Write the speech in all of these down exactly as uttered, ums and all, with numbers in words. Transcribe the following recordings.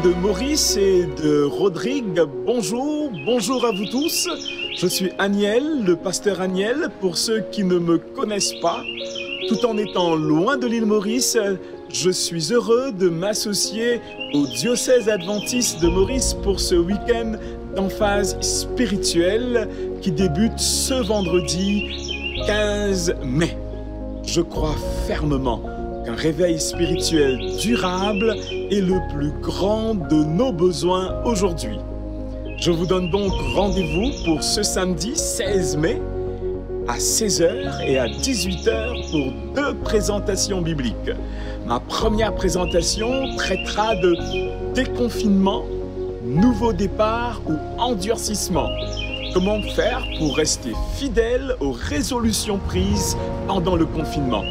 De Maurice et de Rodrigue, bonjour, bonjour à vous tous. Je suis Aniel, le pasteur Aniel, pour ceux qui ne me connaissent pas. Tout en étant loin de l'île Maurice, je suis heureux de m'associer au diocèse adventiste de Maurice pour ce week-end d'emphase spirituelle qui débute ce vendredi quinze mai. Je crois fermement qu'un réveil spirituel durable est le plus grand de nos besoins aujourd'hui. Je vous donne donc rendez-vous pour ce samedi seize mai à seize heures et à dix-huit heures pour deux présentations bibliques. Ma première présentation traitera de déconfinement, nouveau départ ou endurcissement. Comment faire pour rester fidèle aux résolutions prises pendant le confinement ?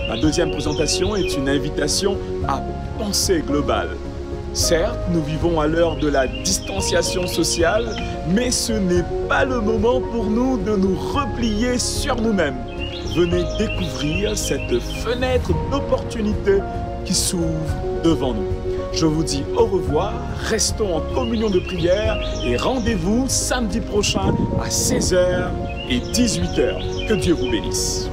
Ma deuxième présentation est une invitation à penser global. Certes, nous vivons à l'heure de la distanciation sociale, mais ce n'est pas le moment pour nous de nous replier sur nous-mêmes. Venez découvrir cette fenêtre d'opportunité qui s'ouvre devant nous. Je vous dis au revoir, restons en communion de prière et rendez-vous samedi prochain à seize heures et dix-huit heures. Que Dieu vous bénisse.